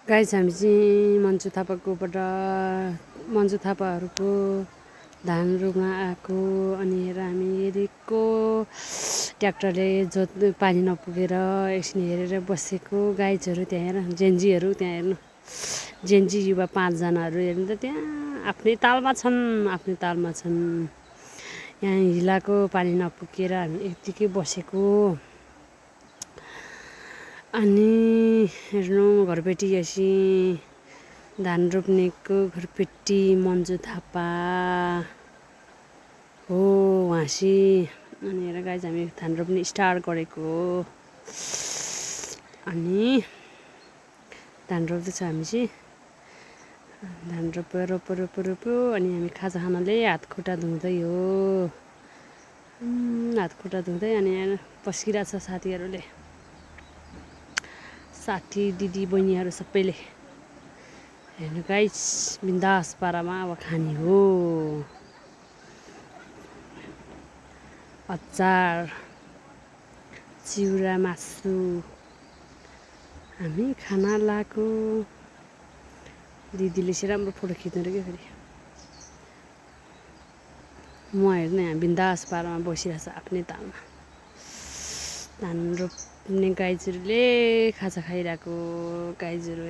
guys हामी चाहिँ मन्जु थापाहरूको धान रुँग्न आएको अनि हेर हामी हेरेको ट्र्याक्टरले जोत्नु पानी नपुगेर एकछिन हेरेर बसेको गाइजहरू त्यहाँ हेर जेन्जीहरू त्यहाँ हेर्नु जेन्जी युवा 5 जनाहरू हेर्नु त त्यहाँ आफ्नै तालमा छन् यहाँ हिलाको पानी नपुगेर हामी यतिकै बसेको अनि हेर्नु घरपेटी असी धान रोप्नेको घरपेटी मन्जु थापा हो उहाँसी अनि हेर गाइज हामी धान रोप्ने स्टार्ट गरेको अनि धान रोप्दैछ हामी चाहिँ धान रोप्यो अनि हामी खाजा खानाले हात खुट्टा धुँदै हो हात खुट्टा धुँदै अनि पस्किरहेछ साथीहरूले साथी दिदी बहिनीहरू सबैले हेर्नु गाइस बिन्दास पारामा अब खाने हो अचार चिउरा मासु हामी खाना लाएको दिदीले चाहिँ राम्रो फोटो खिच्नु रे क्या फेरि म हेर्नु यहाँ बिन्दास पारामा बसिरहेछ आफ्नै तालमा धान रोप्ने गाइजहरूले खाजा खाइरहेको गाइजहरू